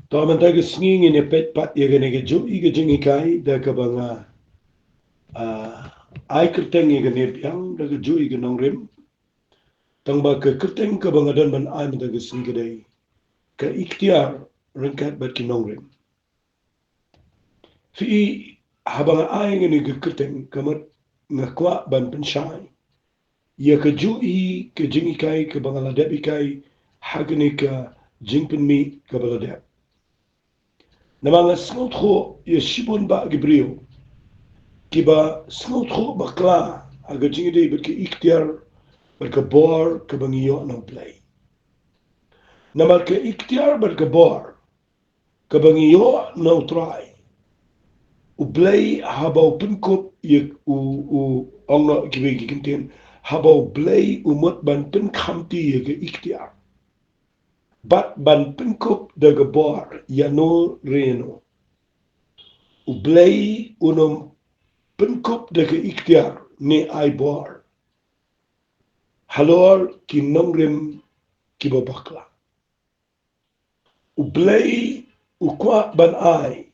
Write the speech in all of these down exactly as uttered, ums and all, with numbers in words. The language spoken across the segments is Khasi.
To mynta ka sngi ngin ïa peit pat ïa kane ka juh i ka jinghikai da kaba nga, ah, ai kyrteng ïa kane biang da ka juh i ka nongrim. Tang ba ka kyrteng kaba nga don ban ai mynta ka sngi ka dei ka iktiar ryngkat bad ki nongrim. Phi i, haba nga ai kane ka kyrteng ka mut nga kwah ban pynshai ïa ka juh i ka jinghikai kaba nga la dep hikai ha kane ka jingpynmih kaba la dep. Namar nga sngewthuh ïa shibun bah ki briew kiba sngewthuh bakla ha ka jingïadei bad ka iktiar bad ka bor kaba ngi ïoh na U Blei. Namar ka iktiar bad ka bor kaba ngi ïoh na U Trai, U Blei haba u pynkup ïa u, u ong noh kiwei ki ktien, haba U Blei u mut ban pynkhamti ïa ka iktiar bad ban pynkup da ka bor ïano re ïano, U Blei un ym pynkup da ka iktiar ne ai bor halor ki nongrim kiba bakla. U Blei u kwah ban ai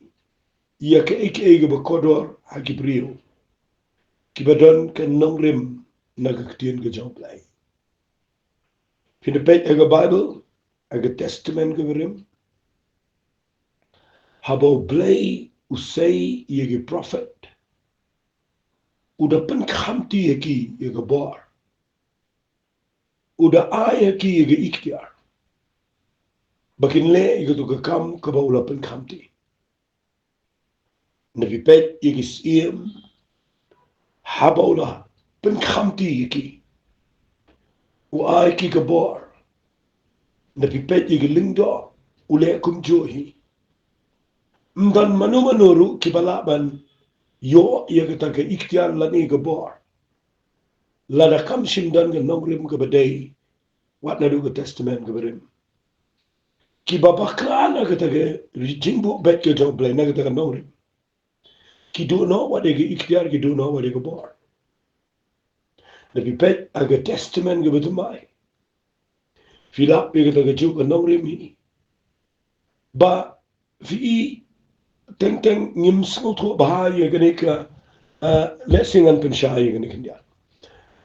ïa kaei kaei kaba kordor ha ki briew kiba don ka nongrim na ka ktien ka jong U Blei. Phin da peit ha ka Baibl, ha ka Testament kaba rim, haba U Blei u sei ïa ki prophet, u da pynkhamti ïa ki ïa ka bor, u da ai ïa ki ïa ka iktiar ba kin leh ïa kato ka kam kaba u la pynkhamti. Na phi peit ïa ki syiem, haba u la pynkhamti ïa ki, u ai ki ka bor. Na phi peit ïa ki lyngdoh, u leh kumjuh hi. Ym don mano mano ruh kiba lah ban ïoh ïa kata ka iktiar lane ka bor lada kam shym don ka nongrim kaba dei wat naduh ka Testament kaba rim. Kiba bakla na kata ka jingbuh beit ka jong U Blei, na kata ka nongrim, ki duh noh wat ïa ka iktiar, ki duh noh wat ïa ka bor. Na phi peit ha ka Testament kaba thymmai, phi lap ïa kata ka juh ka nongrim hi, ba phi i, teng teng ngim sngewthuh bha ïa kane ka, ah, lehse ngan pynshai ïa kane khyndiat.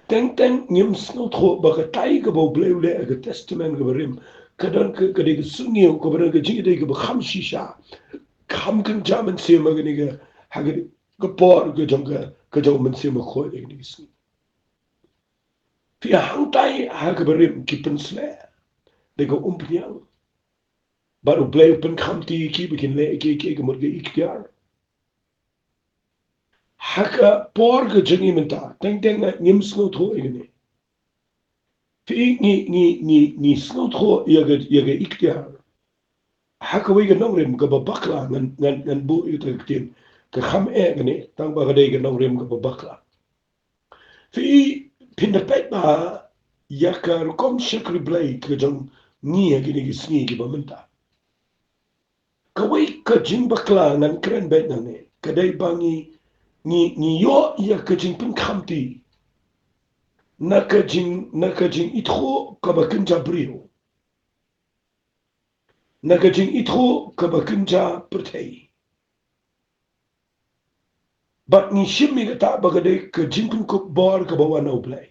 Teng teng ngim sngewthuh ba katai kaba U Blei u leh ha ka Testament kaba rim ka don ka, ka dei ka sngewthuh kaba don ka jingïadei kaba kham shisha, kham kynja mynsiem ha kane ka, ha kane ka por ka jong ka, ka jong u Mynsiem Bakhuid ha kane ka sngi. Phi i, hangtai ha kaba rim ki pynsleh da ka umphniang. Bad U Blei u pynkhamti ïa ki ba kin leh ïa kiei kiei ka mut ka iktiar. Ha ka por ka jong ngi mynta, teng teng ngim sngewthuh ïa kane. Phi i, ngi, ngi, ngi, ngi sngewthuh ïa ka, ïa ka iktiar ha kawei ka nongrim kaba bakla, ngan, ngan, ngan buh ïa kata ka ktien, ka kham eh kane, tang ba ka dei ka nongrim kaba bakla. Phi i, phin da peit bha ïa ka rukom shakri Blei ka jong ngi ha kine ki sngi kiba mynta. Kawei ka jingbakla ngan kren beit nangne ka dei ba ngi, ngi, ngi ïoh ïa ka jingpynkhamti na ka jing, na ka jingithuh kaba kynja briew, na ka jingithuh kaba kynja pyrthei. Bad ngi shim ïa kata ba ka dei ka jingpynkup bor kaba wan na U Blei.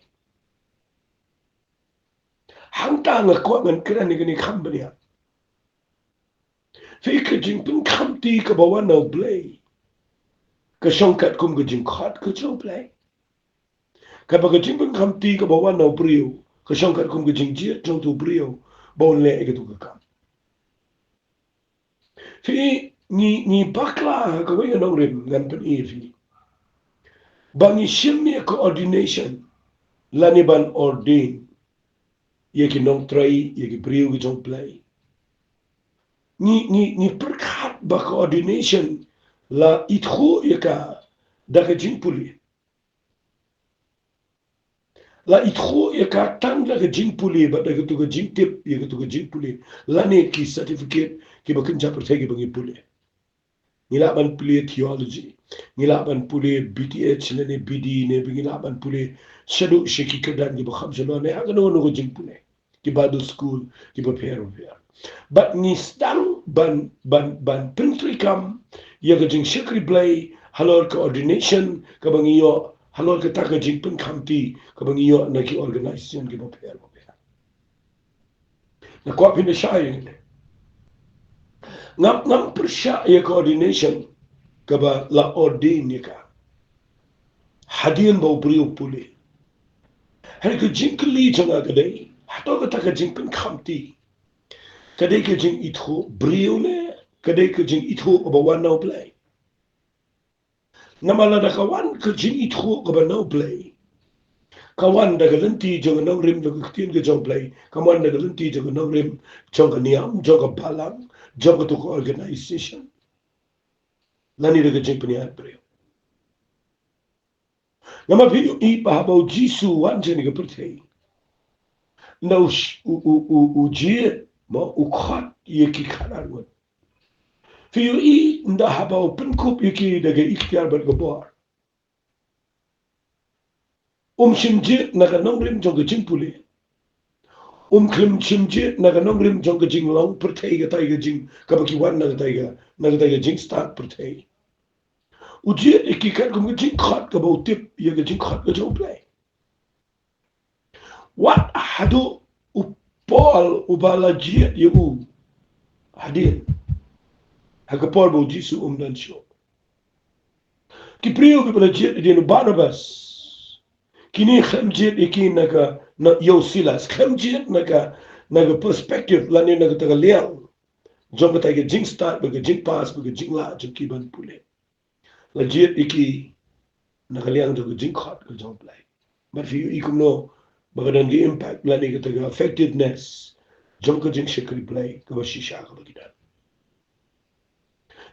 Hangta nga kwah ngan kren ïa kane kham bniah. Phi i, ka jingpynkhamti kaba wan na U Blei ka shong katkum ka jingkhot ka jong U Blei. Kaba ka jingpynkhamti kaba wan na u briew ka shong katkum ka jingjied jong utu u briew ba un leh ïa katu ka kam. Phi i, ngi, ngi bakla ha kawei ka nongrim, ngan pyni ïa phi, ba ngi shim ïa ka ordination lane ban ordain ïa ki nongtrei, ïa ki briew ki jong U Blei. Ngi, ngi, ngi pyrkhat ba ka ordination la ithuh ïa ka da ka jingpule. La ithuh ïa ka tang da ka jingpule bad da katu ka jingtip ïa katu ka jingpule lane ki certificate kiba kynja pyrthei kiba ngi pule. Ngi lah ban pule theology, ngi lah ban pule B Th lane B D ne ngi lah ban pule shaduh sha ki kyrdan kiba kham shalor ne ha kano kano ka jingpule, ki Bible school kiba pher bapher. Bad ngi sdang ban, ban, ban pyntreikam ïa ka jingshakri Blei halor ka ordination kaba ngi ïoh, halor kata ka jingpynkhamti kaba ngi ïoh na ki organization kiba pher bapher. Nga kwah phin da shai ïa kane. Ngam, ngam pyrshah ïa ka ordination kaba la ordain ïa ka hadien ba u briew u pule. Hynrei ka jingkylli jong nga ka dei, hato kata ka jingpynkhamti ka dei ka jingithuh briew ne ka dei ka jingithuh kaba wan na u Blei? Namar lada ka wan ka jingithuh kaba na u Blei, ka wan da ka lynti jong ka nongrim jong ka ktien ka jong u Blei, ka wan da ka lynti jong ka nongrim jong ka niam, jong ka balang, jong katu ka organization, lane da ka jingpynïaid briew. Namar phi ïohi ba haba u Jisu u wan sha kane ka pyrthei, ynda u, u, u, u, u jied, mo, u khot ïa ki khatar ngut. Phi ïohi ynda haba u pynkup ïa ki da ka iktiar bad ka bor, um shim jied na ka nongrim jong ka jingpule. Um khlem shim jied na ka nongrim jong ka jinglong pyrthei, katai ka jing, kaba ki wan na katai ka, na katai ka jingstad pyrthei. U jied ïa ki katkum ka jingkhot kaba u tip ïa ka jingkhot ka jong u Blei. Wat haduh u Paul uba la jied ïa u hadien, ha ka por ba u Jisu um don shuh. Ki briew kiba la jied hadien, u Barnabas, kine khlem jied ïa ki na ka, na, ïa u Silas, khlem jied na ka, na ka perspective lane na kata ka liang jong katai ka jingstad bad ka jingpass bad ka jinglah jong ki ban pule. La jied ïa ki na ka liang jong ka jingkhot ka jong u Blei. Bad phi ïohi kumno ba ka don ka impact lane kata ka effectiveness jong ka jingshakri Blei kaba shisha kaba ki don.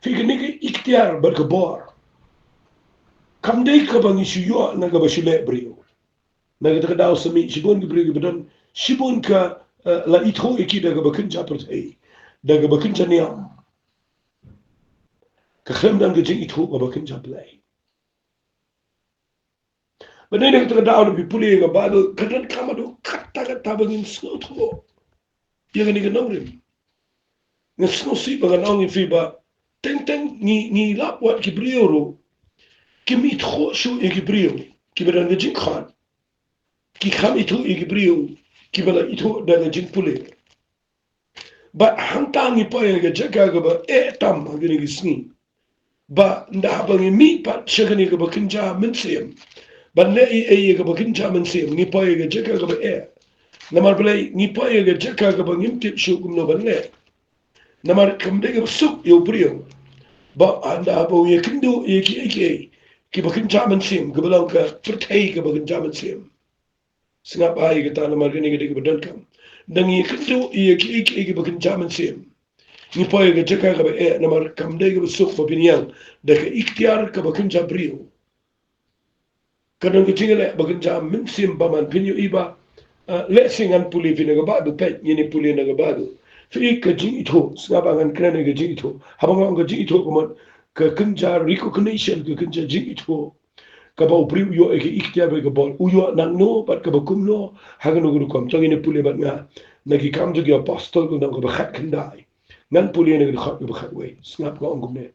Phi, kane ka iktiar bad ka bor kam dei kaba ngi shu ïoh na kaba shu leh briew. Na kata ka daw sa mih shibun ki briew kiba don shibun ka, eh, la ithuh ïa ki da kaba kynja pyrthei, da kaba kynja niam. Ka khlem don ka jingithuh kaba kynja Blei. Bad na kata ka daw, lada phi pule ïa ka Baibl, ka donkam haduh katta katta ba ngin sngewthuh ïa kane ka nongrim. Nga sngewsih ba ngan ong ïa phi ba teng teng ngi, ngi lap wat ki briew ruh kim ithuh shuh ïa ki briew kiba don ka jingkhot. Ki kham ithuh ïa ki briew kiba la ithuh da ka jingpule. Bad hangta ngi poi ha ka jaka kaba eh tam ha kine ki sngi. Ba ynda haba ngi mih pat sha kane kaba kynja mynsiem, ban leh ei ei ïa kaba kynja mynsiem, ngi poi ha ka jaka kaba eh. Namar balei ngi poi ha ka jaka kaba ngim tip shuh kumno ban leh? Namar kam dei kaba suk ïa u briew ba ynda haba u ïakynduh ïa kiei kiei kiba kynja mynsiem, kaba long ka pyrthei kaba kynja mynsiem. Sngap bha ïa kata, namar kane ka dei kaba donkam. Ynda ngi ïakynduh ïa kiei kiei kiba kynja mynsiem, ngi poi ha ka jaka kaba eh, namar kam dei kaba suk ba phin ïeng da ka iktiar kaba kynja briew. Ka don ka jingïaleh ba kynja mynsiem bymman. Phin ïohi ba, ah, lehse ngan pule phi na ka Baibl, peit, ngin ïa pule na ka Baibl. Phi, ka jingithuh, sngap bha, ngan kren ïa ka jingithuh. Haba nga ong ka jingithuh, ka mut ka kynja recognition, ka kynja jingithuh kaba u briew u ïoh ïa ka iktiar bad ka bor, u ïoh nangno bad kaba kumno, ha kano ka rukom. To ngin ïa pule bad nga na Ki Kam jong ki Apostol, ka lynnong kaba khatkhyndai. Ngan pule na ka dkhot kaba khatwei. Sngap, ka ong kumne: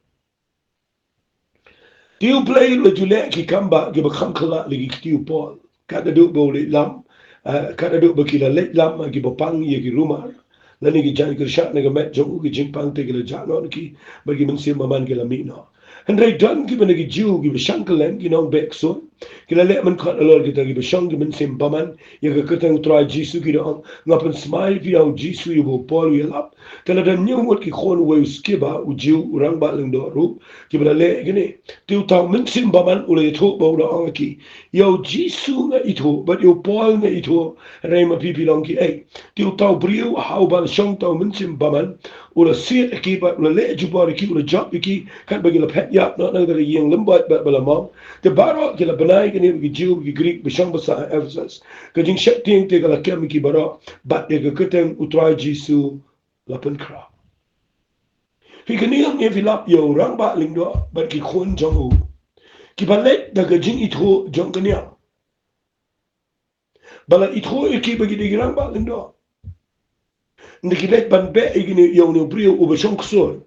Te U Blei u la ju leh ki kam bah kiba kham khlaiñ la ki kti u Paul, kat haduh ba u leit lam, eh, kat haduh ba ki la leit lam ha kiba pang ïa ki rumar, lane ki jaiñ kyrshan na ka met jong u, ki jingpang te ki la jah noh na ki, bad ki mynsiem bymman ki la mih noh. Hynrei don kiba na ki Jiw kiba shang kylleng, ki nongbeh ksuid, ki la leh mynkhot halor kita kiba shong ki mynsiem bymman ïa ka kyrteng U Trai Jisu, ki da ong: Nga pynsmai ïa phi ha U Jisu uba u Paul u ïalap. Te la don hynñiew ngut ki khun uwei u Skeva, u Jiw, u rangbah lyngdoh ruh, kiba la leh ïa kine. Te uta u mynsiem bymman u la ïathuh bad u la ong ha ki: Ïa U Jisu nga ithuh, bad ïa u Paul nga ithuh, hynrei ma phi, phi long kiei? Te uta u briew ha uba la shong uta u mynsiem bymman u la siat ïa ki bad u la leh jubor ïa ki, u la jop ïa ki, katba ki la phet ïap noh na kata ka ïing lymbad bad ba la mong. Te baroh ki la bnai, kine bad ki Jiw bad ki Grik ba shong ba sah ha Ephesus. Ka jingsheptieng te ka la kem ïa ki baroh, bad ïa ka kyrteng U Trai Jisu la pynkhraw. Phi, kane ngi ïa phi lap ïa u rangbah lyngdoh bad ki khun jong u, kiba leit da ka jingithuh jong ka niam, ba la ithuh ïa ki ba ki dei ki rangbah lyngdoh. Nda ki leit ban beh ïa kine, ïa une u briew uba shong ksuid.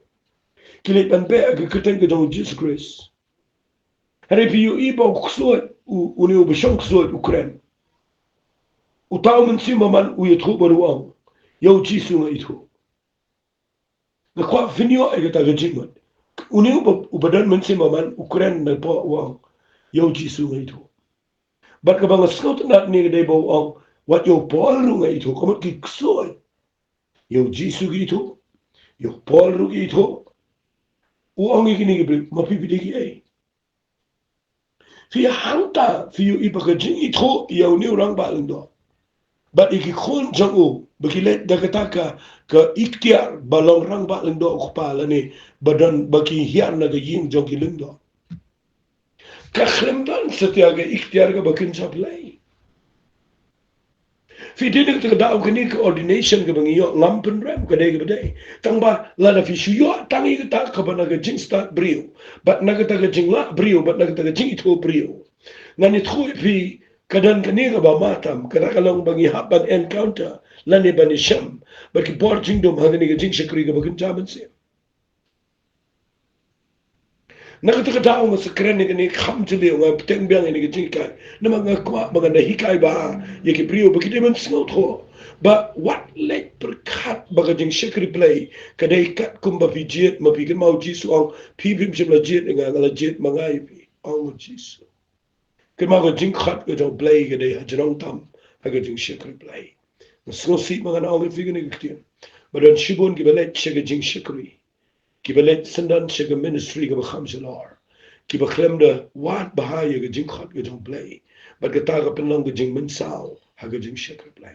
Ki leit ban beh ha ka kyrteng ka jong u Jisu Khrist. Hynrei phi ïohi ba u ksuid, u, une uba shong ksuid u kren. Uta u mynsiem bymman u ïathuh bad u ong, ïa u Jisu nga ithuh. Nga kwah phin ïoh ïa kata ka jingmut. Une uba, uba don mynsiem bymman u kren na pdeng u ong, ïa u Jisu nga ithuh. Bad kaba nga sngewtynnat ne ka dei ba u ong, wat ïa u Paul ruh nga ithuh, ka mut ki ksuid. Ïa u Jisu ki ithuh, ïa u Paul ruh ki ithuh. U ong ïa kine ki briew, ma phi phi dei kiei? Phi hangta phi ïohi ba ka jingithuh ïa une u rangbah lyngdoh bad ïa ki khun jong u ba ki leit da kata ka, ka iktiar ba long rangbah lyngdoh u kpa lane ba don ba ki hiar na ka ïing jong ki lyngdoh. Ka khlem don satia ka iktiar kaba kynja Blei. Phi dei na kata ka daw kane ka ordination kaba ngi ïoh ngam pynrem ka dei kaba dei. Tang ba lada phi shu ïoh tang ïa kata kaba na ka jingstad briew bad na kata ka jinglah briew bad na kata ka jingithuh briew. Ngan ïathuh ïa phi ka don kane kaba ma tam, kata ka long ba ngi hap ban encounter lane ban ïashem bad ki bor jingdum ha kane ka jingshakri kaba kynja mynsiem. Na kata ka daw nga sa kren ïa kane kham jylliew, nga bteng biang ïa kane ka jinghikai. Namar nga kwah ba ngan da hikai bha ïa ki briew ba ki dei ban sngewthuh ba wat leit pyrkhat ba ka jingshakri Blei ka dei katkum ba phi jied, ma phi kynmaw Jisu ong, phi phim shym la jied ïa nga, nga la jied ma nga ïa phi, ong Jisu. Kynmaw ka jingkhot ka jong Blei ka dei hajrong tam ha ka jingshakri Blei. Nga sngewsih ba ngan ong ïa phi kane ka ktien. Ba don shibun kiba leit sha ka jingshakri, kiba leit syndon sha ka ministry kaba kham shalor, kiba khlem da wad bha ïa ka jingkhot ka jong Blei. Bad kata ka pynlong ka jingmynsaw ha ka jingshakri Blei.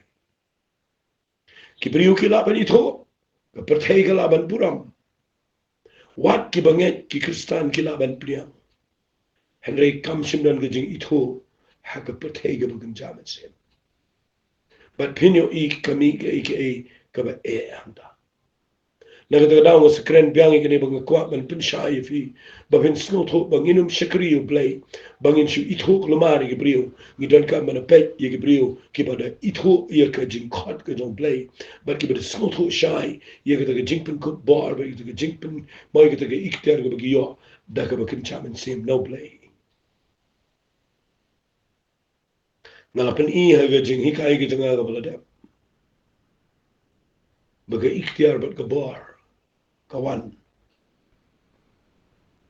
Ki briew ki lah ban ithuh, ka pyrthei ka lah ban burom. Wat kiba ngeit ki Khristan ki lah ban pdiang. Hynrei kam shym don ka jingithuh ha ka pyrthei kaba kynja mynsiem. Bad phin ïohi ka mih kaei kaei kaba eh hangta. Na kata ka daw nga sa kren biang ïa kane ba nga kwah ban pynshai ïa phi ba phin sngewthuh ba ngin ym shakri ïa u Blei ba ngin shu ithuh kulmar ïa ki briew. Ngi donkam ban peit ïa ki briew kiba da ithuh ïa ka jingkhot ka jong Blei bad kiba da sngewthuh shai ïa kata ka jingpynkup bor bad ïa kata ka jingpynmih, ïa kata ka iktiar kaba ki ïoh da kaba kynja mynsiem na u Blei. Nga la pyni ha ka jinghikai ka jong nga kaba la dep ba ka iktiar bad ka bor ka wan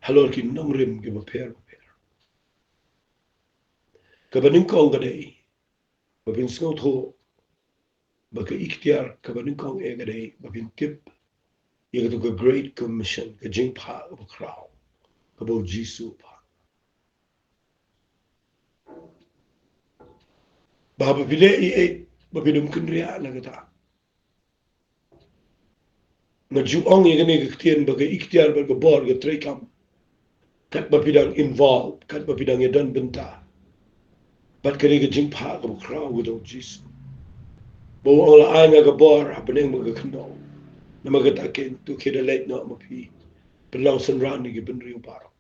halor ki nongrim kiba pher bapher. Kaba nyngkong ka dei ba phin sngewthuh ba ka iktiar, kaba nyngkong eh ka dei ba phin tip ïa kata ka Great Commission, ka jingphah kaba khraw kaba u Jisu u phah. Ba haba phi leh ïa ei ba phin ym kynriah na kata. Nga ju ong ïa kane ka ktien ba ka iktiar bad ka bor ka treikam. Katba phi dang involve, katba phi dang ïadon bynta bad kane ka jingphah kaba khraw ka jong u Jisu. Ba u ong la ai nga ka bor ha bneng bad ka khyndew. Namar kata keiñ to khie da leit noh ma phi, pynlong synran ïa ki bynriew baroh.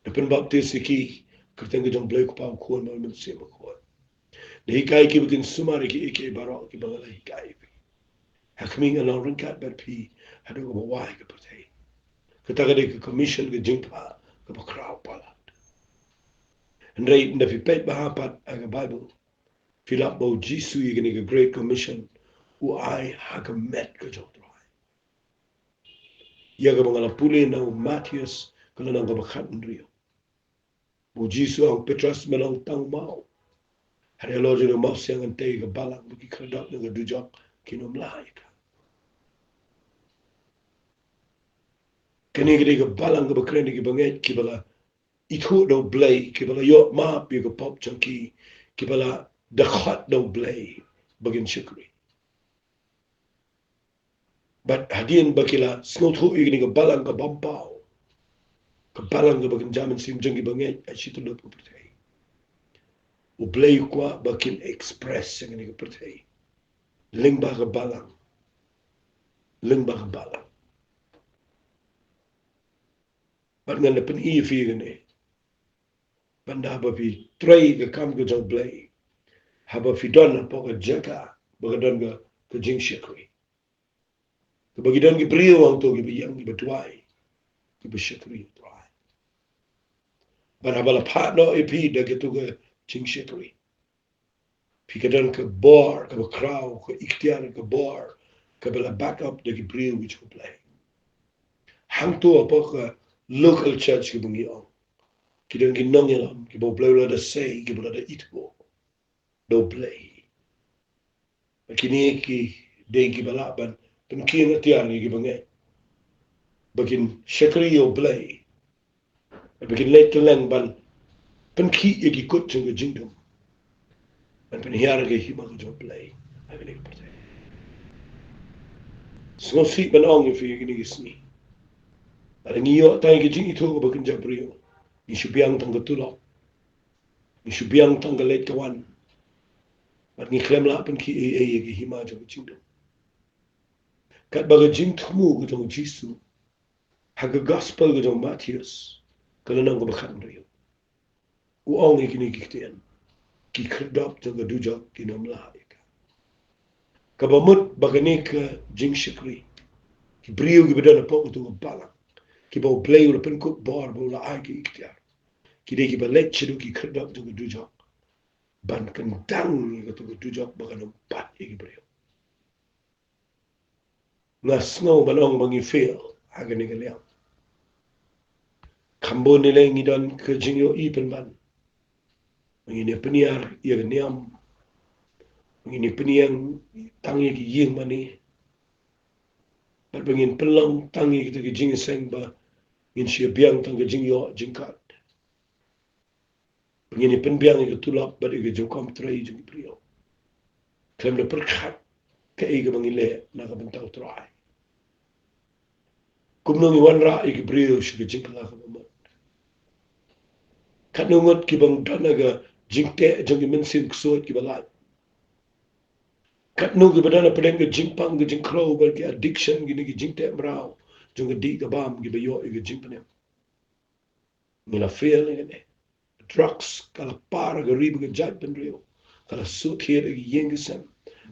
Da pynbaptis ïa ki ha ka kyrteng ka jong u Blei u Kpa, u Khun bad u Mynsiem Bakhuid. Da hikai ïa ki ba kin sumar ïa kiei kiei baroh kiba nga la hikai ïa phi. Ha khmih ngan long ryngkat bad phi haduh kaba wai ka pyrthei. Kata ka dei ka commission, ka jingphah kaba khraw palat. Hynrei ynda phi peit bha pat ha ka Baibl, phi lap ba u Jisu ïa kane ka Great Commission u ai ha ka met ka jong u Trai. Ïa kaba nga la pule na u Mathaios ka lynnong kaba khathynriew. U Jisu u ong, Petros, me long tang u maw. Hynrei halor jong une u mawsiang ngan tei ïa ka balang, bad ki khyrdop jong ka dujok kin ym lah ïa ka. Kane ka dei ka balang kaba kren ïa kiba ngeit, kiba la ithuh da u Blei, kiba la ïoh map ïa ka pop jong ki, kiba la dkhot da u Blei ba kin shakri. Bad hadien ba ki la sngewthuh ïa kane ka balang ka bym paw, ka balang kaba kynja mynsiem jong kiba ngeit ha shi tyllup ka pyrthei, u Blei u kwah ba kin express ïa kane ka pyrthei lyngba ka balang, lyngba ka balang. Bad ngan da pyni ïa phi kane. Bad haba phi trei ka kam ka jong u Blei, haba phi don hapoh ka jaka ba ka don ka ka jingshakri. Kaba ki don ki briew hangto kiba ïeng kiba duwai, kiba shakri ïa U Trai. Bad haba la phah noh ïa phi da kato ka jingshakri, phi ka don ka bor kaba khraw, ka iktiar, ka bor kaba la back up da ki briew ki jong U Blei. Hangto hapoh ka local church kiba ngi ong, ki don ki nongïalam kiba U Blei u la da sei, kiba u la da ithuh da U Blei. Ba kine ki dei kiba lah ban pynkhih ïa ki ïa kiba ngeit, ba kin shakri ïa U Blei, ba kin leit kylleng ban pynkhih ïa ki kut jong ka jingdum, ban pynhiar ïa ka hima ka jong U Blei ha kane ka pyrthei. Sngewsih ban ong ïa phi ïa kine ki sngi, lada ngi ïoh tang ïa ka jingithuh kaba kynja briew, ngi shu biang tang ka tulop, ngi shu biang tang ka leit ka wan, bad ngi khlem lah pynkhih ei ei ïa ka hima jong ka jingdum. Katba ka jingthmu ka jong U Jisu ha ka gospel ka jong u Mathaios, ka lynnong kaba khathynriew, u ong ïa kine ki ktien: Ki khyrdop jong ka dujok kin ym lah ïa ka. Kaba mut ba kane ka jingshakri, ki briew kiba don hapoh kato ka balang, kiba U Blei u la pynkup bor bad u la ai ka iktiar, ki dei kiba leit shaduh ki khyrdop jong ka dujok ban kyndang ïa kato ka dujok ba kan ym bat ïa ki briew. Nga sngew ban ong ba ngi fail ha kane ka liang. Kham bun ïaleh ngi don ka jingïohi pynban ba ngin ïa pynïar ïa ka niam, ba ngin ïa pynïeng tang ïa ki ïing mane, bad ba ngin pynlong tang ïa kita ki jingïaseng, ba ngin shu ïa biang tang ka jingïoh jingkat, ba ngin ïa pynbiang ïa ka tulop bad ïa ka jingkham trei jong ki briew, khlem da pyrkhat kaei kaba ngi leh na ka bynta U Trai. Kumno ngi wanrah ïa ki briew sha ka jingkylla kaba mut? Katno ngut kiba don ha ka jingteh jong ki mynsiem ksuid kiba lait? Katno kiba don hapdeng ka jingpang ka jingkhrew bad ki addiction, kine ki jingteh mraw jong ka dih ka bam kiba ïoh ïa ka jingpynim? Ngi la fail ïa kane. Drugs ka la par ha ka ri bad ka jaitbynriew, ka la shu thied ïa ki ïing ki sem,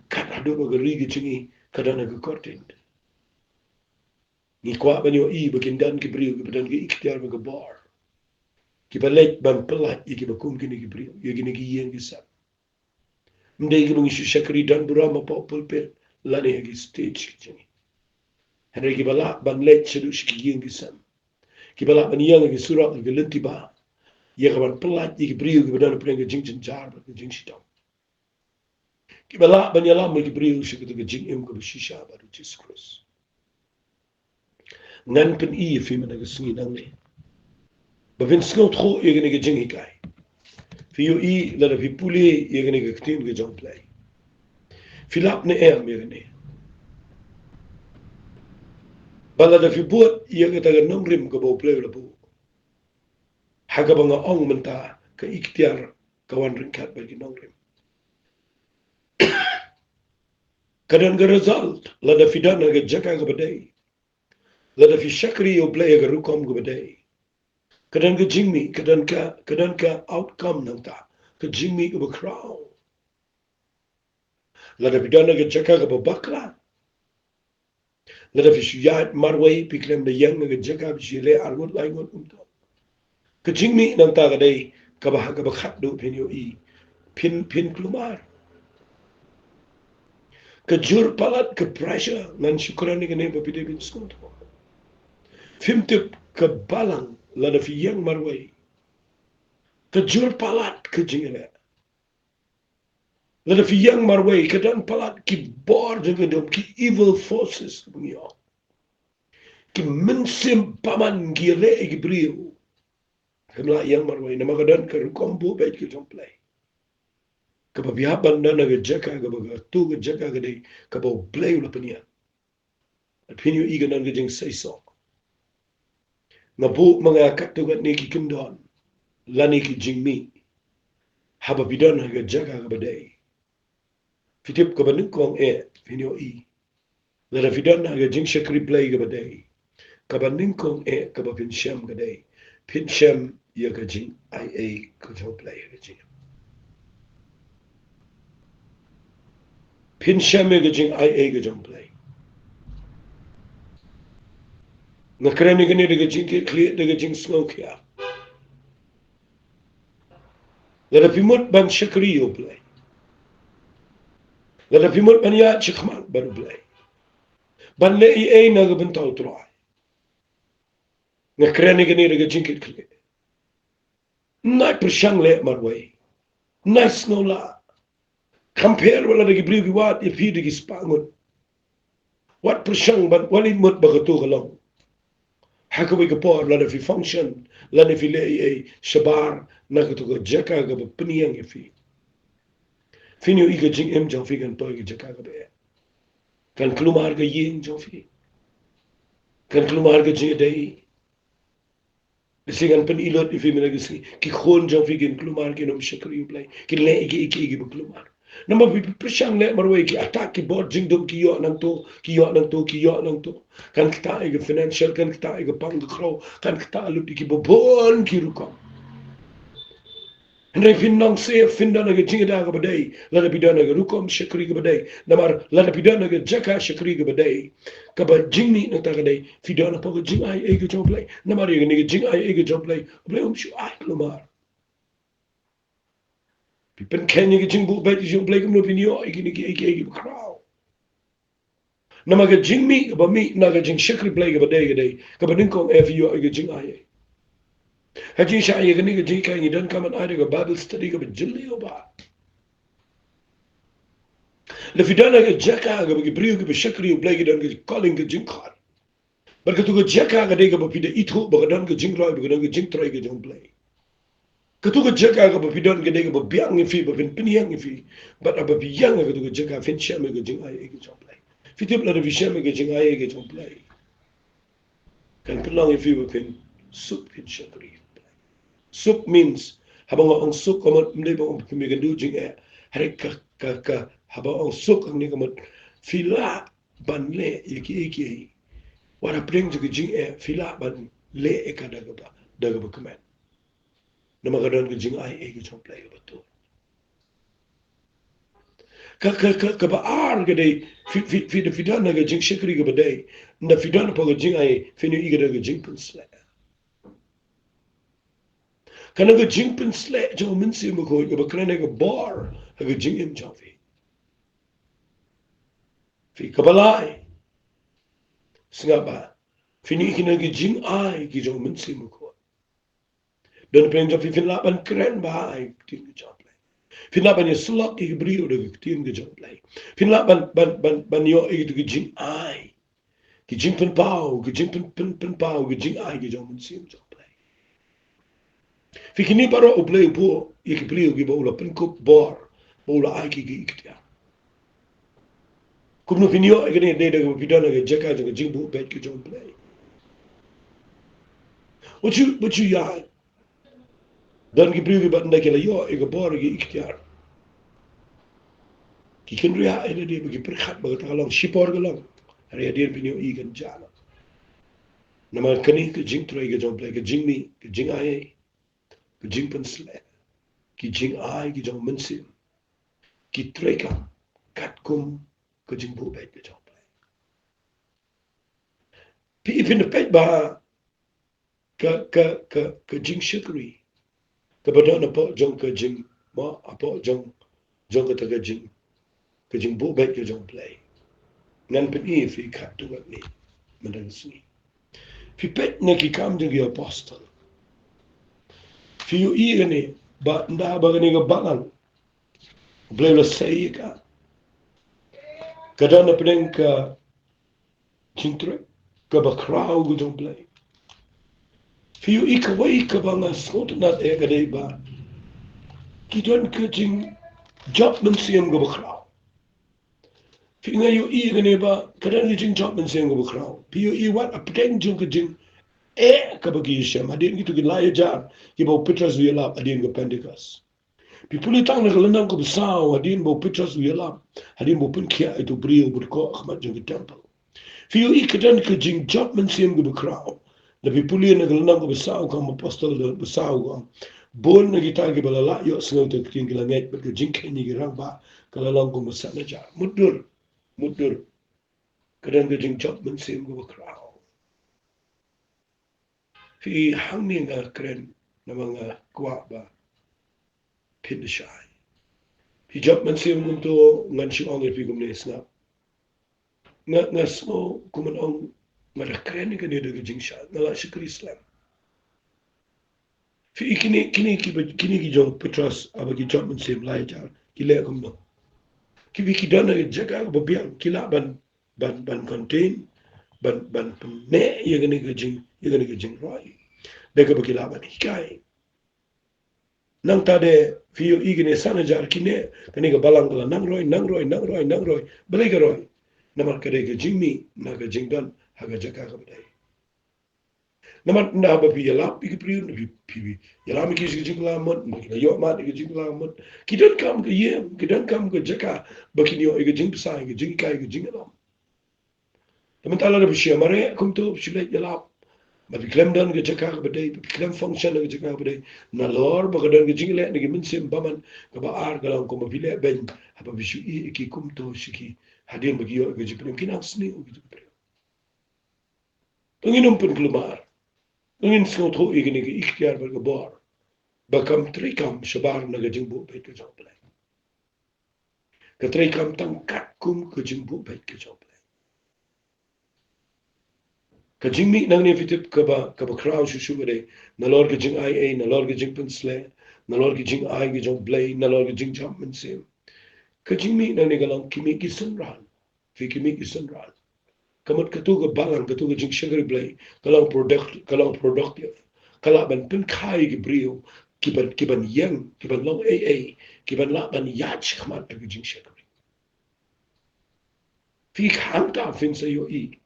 kat haduh ba ka ri ka jong ngi ka don ha ka kordit. Ngi kwah ban ïohi ba kin don ki briew kiba don ki iktiar bad ka bor, kiba leit ban pyllait ïa kiba kum kine ki briew, ïa kine ki ïing ki sem. Ym dei kiba ngi shu shakri don burom hapoh pulpit lane ha ki stage ki jong ngi, hynrei kiba lah ban leit shaduh sha ki ïing ki sem, kiba lah ban ïeng ha ki surok, ha ki lynti bah, ïa ka ban pyllait ïa ki briew kiba don hapdeng ka jingjynjar bad ka jingshitom, kiba lah ban ïalam ïa ki briew sha kata ka jingim kaba shisha bad U Jisu Khrist. Ngan pyni ïa phi mynta ka sngi nangne ba phin sngewthuh ïa kane ka jinghikai. Phi ïohi lada phi pule ïa kane ka ktien ka jong U Blei, phi lap ne em ïa kane? Ba lada phi bud ïa kata ka nongrim kaba U Blei u la buh, ha kaba nga ong mynta ka iktiar ka wan ryngkat bad ki nongrim. Ka don ka result lada phi don ha ka jaka kaba dei, lada phi shakri ïa U Blei ha ka rukom kaba dei. Ka don ka jingmih, ka don ka, ka don ka outcome nangta, ka jingmih kaba khraw. Lada phi don ha ka jaka kaba bakla, lada phi shu ïaid marwei, phi khlem da ïeng ha ka jaka, phi shu ïaleh arngut laingut, kumta, ka jingmih nangta ka dei kaba ha kaba khatduh phin ïohi, phin, phin kulmar. Ka jur palat, ka pressure, ngan shu kren ïa kane ba phi dei ban sngewthuh. Phim tip ka balang lada phi ïeng marwei, ka jur palat ka jingïaleh. Lada phi ïeng marwei, ka don palat ki bor jong ka dum, ki evil forces kaba ngi ong, ki mynsiem bymman ki ïaleh ïa ki briew. Phim lah ïeng marwei namar ka don ka rukom buh beit ka jong U Blei, kaba phi hap ban don ha ka jaka kaba, kato ka jaka ka dei kaba U Blei u la pynïaid. Phin ïohi ka don ka jingseisoh. Nga buh ma nga katto katne ki kyndon lane ki jingmih haba phi don ha ka jaka kaba dei. Phi tip, kaba nyngkong eh phin ïohi, lada phi don ha ka jingshakri Blei kaba dei, kaba nyngkong eh kaba phin shem ka dei, phin shem ïa ka jingaiei ka jong U Blei ha ka jingim. Phin shem ïa ka jingaiei ka jong U Blei. Nga kren ïa kane da ka jingkitkhlieh, da ka jingsngewkhia. Lada phi mut ban shakri ïa U Blei, lada phi mut ban ïaid shakhmat bad U Blei, ban leh ei ei na ka bynta U Trai, nga kren ïa kane da ka jingkitkhlieh. Nai pyrshang leh marwei. Nai sngewlah. Compare wat lada ki briew ki wad ïa phi da ki spah ngut. Wat pyrshang ban wan leit mut ba kato ka long. Ha kawei ka por lada phi function, lada phi leh ei ei shabar na kato ka jaka kaba pynïeng ïa phi, phin ïohi ka jingim jong phi kan poi ka jaka kaba eh. Kan kulmar ka ïing jong phi. Kan kulmar ka jingïadei. Lehse kan pynïaid lut ïa phi mynta ka sngi. Ki khun jong phi kin kulmar, kin ym shakri U Blei. Kin leh ïa kiei kiei kiba kulmar. Namar phi pyrshang leh marwei, ki attack, ki bor jingdum, ki ïoh nangto, ki ïoh nangto, ki ïoh nangto. Kan ktah ïa ka financial, kan ktah ïa ka pang ka khraw, kan ktah lut ïa kiba bun ki rukom. Hynrei phin long safe, phin don ha ka jingïada kaba dei lada phi don ha ka rukom shakri kaba dei. Namar lada phi don ha ka jaka shakri kaba dei, kaba jingmih nangta ka dei, phi don hapoh ka jingaiei ka jong U Blei. Namar ïa kane ka jingaiei ka jong U Blei, U Blei um shu ai kulmar. Phi pynkheiñ ïa ka jingbuh beit ka jong U Blei, kumno phin ïoh ïa kine kiei kiei kiba khraw? Namar ka jingmih kaba mih na ka jingshakri Blei kaba dei ka dei, kaba nyngkong eh phi ïoh ïa ka jingaiei. Ha jingshah ïa kane ka jinghikai ngi donkam ban ai da ka Bible study kaba jylliew bha. Lada phi don ha ka jaka kaba ki briew kiba shakri U Blei ki don ka calling, ka jingkhot, bad kato ka jaka ka dei kaba phi da ithuh ba ka don ka jingroi, ba ka don ka jingtrei ka jong U Blei. Kato ka jaka kaba phi don ka dei kaba biang ïa phi, ba phin pynïeng ïa phi. Bad haba phi ïeng ha kato ka jaka phin shem ïa ka jingaiei ka jong U Blei. Phi tip lada phi shem ïa ka jingaiei ka jong U Blei, kan pynlong ïa phi ba phin suk, phin shakri. Suk means, haba nga ong suk ka mut ym dei ba ong phi ïakynduh jingeh. Hynrei ka, ka, ka, haba ong suk hangne ka mut phi lah ban leh ïa kiei kiei. Wat hapdeng jong ka jingeh phi lah ban leh ïa ka da kaba, da kaba kmen. Namar ka don ka jingaiei ka jong U Blei kaba tuh. Ka, ka, ka, kaba ar ka dei, phi, phi, phi, phi don ha ka jingshakri kaba dei, ynda phi don hapoh ka jingaiei, phin ïohi ka don ka jingpynsleh. Ka don ka jingpynsleh jong U Mynsiem Bakhuid kaba kren ïa ka bor ha ka jingim jong phi. Phi, kaba lai, sngap bha, phin ïohi ka don ka jingai ka jong U Mynsiem Bakhuid. Don pyrshah jong phi, phin lah ban kren bha ïa ka ktien ka jong U Blei. Phin lah ban ïasyllok ïa ki briew da ka ktien ka jong U Blei. Phin lah ban, ban, ban, ban ïoh ïa ka jingai, ka jingpynpaw, ka jingpyn, pyn, pynpaw, ka jingai ka jong U Mynsiem jong U Blei. Phi, kine baroh U Blei u buh ïa ki briew kiba u la pynkup bor, ba u la ai ki, ki iktiar. Kumno phin ïoh ïa kane? Dei da kaba phi don ha ka jaka jong ka jingbuh beit ka jong U Blei. Wat shu, wat shu ïa, don ki briew kiba ynda ki la ïoh ïa ka bor, ïa ka iktiar, ki kynriah ïa lade ba ki pyrkhat ba kata ka long shipor ka long. Hynrei hadien phin ïohi kan jia noh. Namar kane ka jingtrei ka jong U Blei, ka jingmih, ka jingaiei, ka jingpynsleh, ki jingai ki jong U Mynsiem, ki trei kam katkum ka jingbuh beit ka jong U Blei. Phi, phin da peit ba ka, ka, ka, ka jingshakri kaba don hapoh jong ka jing, mo, hapoh jong, jong kata ka jing, ka jingbuh beit ka jong U Blei. Ngan pyni ïa phi katto katne mynta ka sngi. Phi peit na Ki Kam jong ki Apostol, phi ïohi kane ba ynda ba kane ka balang U Blei u la sei ïa ka, ka don hapdeng ka jingtrei kaba khraw ka jong U Blei. Phi ïohi kawei kaba nga sngewtynnat eh ka dei ba ki don ka jingjop mynsiem kaba khraw. Phi, nga ïohi kane ba ka don ka jingjop mynsiem kaba khraw. Phi ïohi wat hapdeng jong ka jingeh kaba ki ïashem hadien kito ki lai hajar kiba u Petros u ïalap hadien ka Pentekost. Phi pule tang na ka lynnong kaba saw, hadien ba u Petros u ïalap, hadien ba u pynkhiah ïa uto u briew uba dkoh ha khmat jong ka templ. Phi ïohi ka don ka jingjop mynsiem kaba khraw. Lada phi pule na ka lynnong kaba saw, Kam Apostol kaba saw, ka ong, Bun na kita kiba la lah ïohsngew ïa ka ktien ki la ngeit bad ka jingkheiñ ïa ki rangbah ka la long kum ka sat na jar. Mutdur, mutdur. Ka don ka jingjop mynsiem kaba khraw. Phi i hangne nga kren namar nga kwah ba phin da shai. Phi jop mynsiem kumto ngan shu ong ïa phi kumne sngap. Nga, nga sngew kumno nga da kren ïa kane da ka jingshai, nga la shakri slem. Phi i kine, kine ki ba, kine ki jong Petros, haba ki jop mynsiem lai jar, ki leh kumno. Ki ba ki don ha ka jaka kaba biang, ki lah ban, ban, ban contain, ban, ban pynneh ïa kane ka jing, ïa kane ka jingroi. Da kaba ki lah ban hikai. Nangta de phi ïohi kine san hajar kine, kane ka balang ka la nang roi, nang roi, nang roi, nang roi. Balei ka roi? Namar ka dei ka jingmih na ka jingdon ha ka jaka kaba dei. Namar naba phi ïalap ïa ki briew, phi, phi, phi ïalam ïa ki sha ka jingkylla mut, ba ki la ïoh mad ïa ka jingkylla mut. Ki donkam ka ïing, ki donkam ka jaka ba kin ïoh ïa ka jingbsa, ïa ka jinghikai, ïa ka jingïalam. Te mynta lada phi shu mareh kumto, phi shu leit ïalap, ba phi khlem don ka jaka kaba dei, ba phi khlem function ha ka jaka kaba dei, nalor ba ka don ka jingleh na ki mynsiem bymman, kaba ar ka long kumba phi leh beiñ haba phi shu ïeh ïa ki kumto sha ki, hadien ba ki ïoh ïa ka jingpynim, ki nang sniew ïa ka jingpynim. To ngin ym pynkulmar. To ngin sngewthuh ïa kane ka iktiar bad ka bor ba kam treikam shabar na ka jingbuh beit ka jong U Blei. Ka treikam tang katkum ka jingbuh beit ka jong U Blei. Ka jingmih nangne phi tip kaba, kaba khraw shuh shuh ka dei, nalor ka jingai ei, nalor ka jingpynsleh, nalor ka jingai ka jong U Blei, nalor ka jingjop mynsiem. Ka jingmih nangne ka long ki mih ki synran. Phi, ki mih ki synran. Ka mut katu ka balang, katu ka jingshakri Blei ka long product, ka long productive. Ka lah ban pynkha ïa ki briew kiban, kiban ïeng, kiban long ei ei, kiban lah ban ïaid shakhmat da ka jingshakri. Phi, hangta phin sa ïohi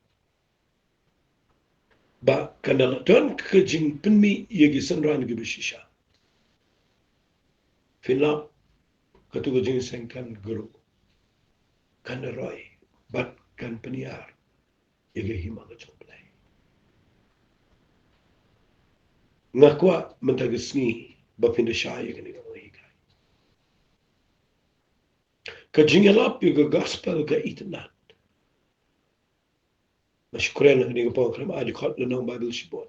ba kan da la don ka jingpynmih ïa ki synran kiba shisha. Phin lap, katu ka jingïaseng kan gruh, kan roi bad kan pynïar ïa ka hima ka jong U Blei. Nga kwah mynta ka sngi ba phin da shai ïa kane kaba nga hikai. Ka jingïalap ïa ka gospel ka itynnad. Nga shu kren ha kane ka por, khlem ai dkhot lynnong Baibl shibun.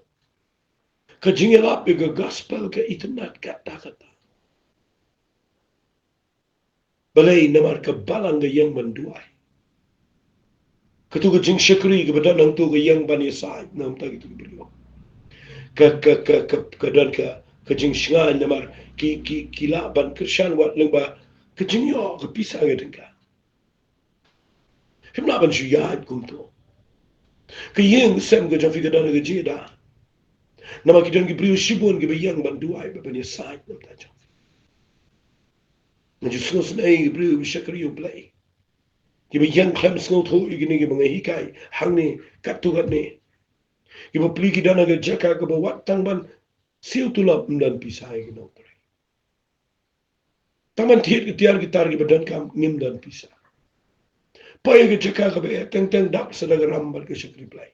Ka jingïalap ïa ka gospel ka itynnad katta katta. Balei? Namar ka balang ka ïeng ban duwai. Katu ka jingshakri kaba don hangto ka ïeng ban ïasaid na ka bynta kitu ki briew. Ka, ka, ka, ka, ka don ka, ka jingshngaiñ namar ki, ki, ki lah ban kyrshan wat lyngba ka jingïoh ka pisa ka tyngka. Phim lah ban shu ïaid kumto. Ka ïing ka sem ka jong phi ka don ha ka jingïada. Namar ki don ki briew shibun kiba ïeng ban duwai bad ban ïasaid na ka bynta jong phi. Nga ju sngewsynei ïa ki briew kiba shakri ïa U Blei, kiba ïeng khlem sngewthuh ïa kine kiba nga hikai hangne katto katne. Kiba plie ki don ha ka jaka kaba wat tang ban siew tulop ym don pisa ïa ki nongtrei. Tang ban thied ki tiar ki tar kiba donkam ngim don pisa. Poi ha ka jaka kaba eh teng teng dap sa da ka ram bad ka shakri Blei.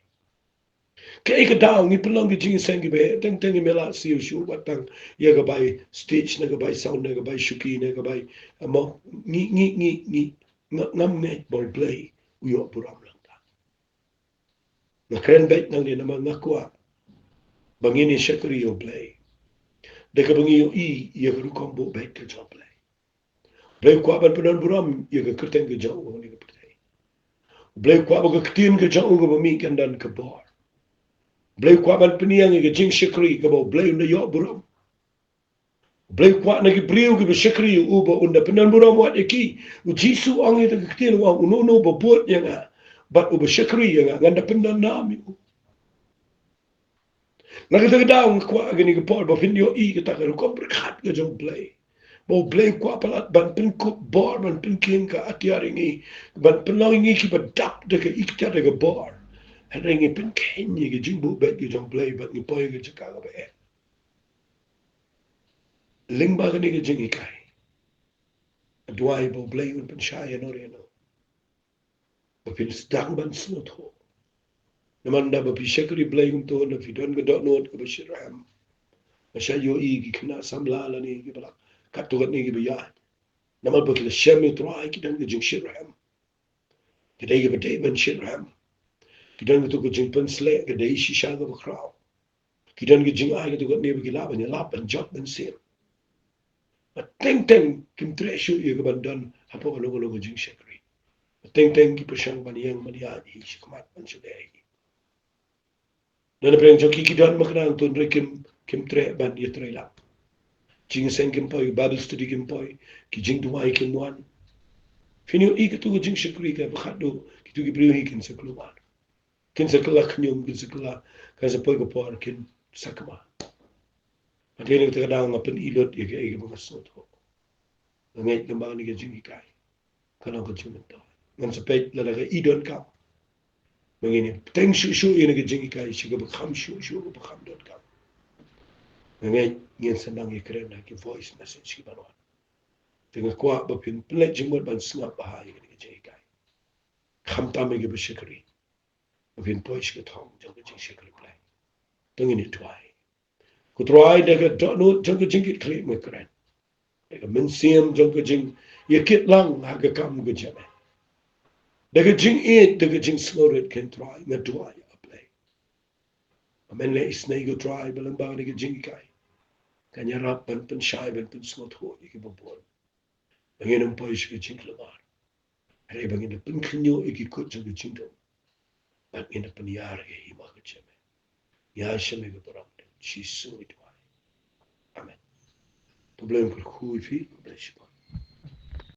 Kaei ka daw ngi pynlong ki jingïaseng kiba eh teng teng, ngim lah siew shuh wat tang ïa ka bai stage, ne ka bai sound, ne ka bai shuki, ne ka bai, eh, mo, ngi, ngi, ngi, ngi, nga, ngam ngeit ba U Blei u ïoh burom lang ta. Nga kren beit nangne namar nga kwah ba ngin ïa shakri ïa U Blei da kaba ngi ïohi ïa ka rukom buh beit ka jong U Blei. U Blei u kwah ban pyndon burom ïa ka kyrteng ka jong u ha kane ka pyrthei. U Blei u kwah ba ka ktien ka jong u kaba mih kan don ka bor. U Blei u kwah ban pynïeng ïa ka jingshakri kaba U Blei un da ïoh burom. U Blei u kwah na ki briew kiba shakri ïa u ba un da pyndon burom wat ïa ki. U Jisu u ong ïa ka ktien, u ong, uno uno uba bud ïa nga bad uba shakri ïa nga, ngan da pyndon nam ïa u. Na kata ka daw nga kwah ha kane ka por ba phin ïohi kata ka rukom pyrkhat ka jong U Blei. Ba U Blei u kwah palat ban pynkup bor, ban pynkheiñ ka atiar ïa ngi, ban pynlong ïa ngi kiba dap da ka iktiar da ka bor. Hynrei ngi pynkheiñ ïa ka jingbuh beit ka jong U Blei bad ngi poi ha ka jaka kaba eh. Lyngba kane ka jinghikai, duwai ba U Blei un pynshai ïa no ïa no. Ba phin sdang ban sngewthuh. Namar ynda ba phi shakri Blei kumto, ynda phi don ka dohnud kaba shitrhem, Ba shah ïohi ki khynnah samla lane kiba la katto katne kiba ïaid. Namar ba ki la shem ïa u Trai, ki don ka jingshitrhem. Ki dei kiba dei ban shitrhem. Ki don kato ka jingpynsleh ka dei shisha kaba khraw. Ki don ka jingai kato katne ba ki lah ban ïalap, ban jop, ban siew. Ba teng teng kim treh shuh ïa ka ban don hapoh kano kano ka jingshakri. Ba teng teng ki pyrshang ban ïeng ban ïaid hi shakhmat ban shu leh hi. Don na pdeng jong ki, ki don makna, hynrei kim, kim treh ban ïatrei lang. Jingïaseng kim poi, Bible study kim poi, ki jingduwai kim wan. Phin ïohi kato ka jingshakri kaba khatduh kito ki briew hi kin sa kulmar. Kin sa kylla khñium, kin sa kylla, kan sa poi ka por kin sakma. Hynrei na kata ka daw nga pyni lut ïa kaei kaba nga sngewthuh. Nga ngeit lyngba kane ka jinghikai, ka long ka jingmyntoi. Ngan sa peit lada ka i donkam, ba ngin ïa bteng shuh shuh ïa kane ka jinghikai sha kaba kham shuh shuh, kaba kham donkam. Nga ngeit ngin sa nang ïakren ha ki voice message kiban wan. Te nga kwah ba phin pynleit jingmut ban sngap bha ïa kane ka jinghikai, khamtam ïa kiba shakri, ba phin poi sha ka thong jong ka jingshakri Blei. To ngin ïa duwai. Ko Trai, da ka dohnud jong ka jingkitkhlieh me kren, da ka mynsiem jong ka jingïakit lang ha ka kam ka jong me, da ka jingïeit, da ka jingsngewrit, ko Trai, nga duwai, A Blei, ba men leh isynei, ko Trai, ba lyngba kane ka jinghikai kan ïarap ban pynshai, ban pynsngewthuh ïa kiba bun, ba ngin ym poi sha ka jingkulmar, hynrei ba ngin da pynkhynñiuh ïa ki kut jong ka jingdum, bad ngin da pynïar ïa ka hima ka jong me. Ïa sha me ka burom, da u Jisu ngi duwai. Amen. To U Blei un kyrkhu ïa phi, U Blei shibun.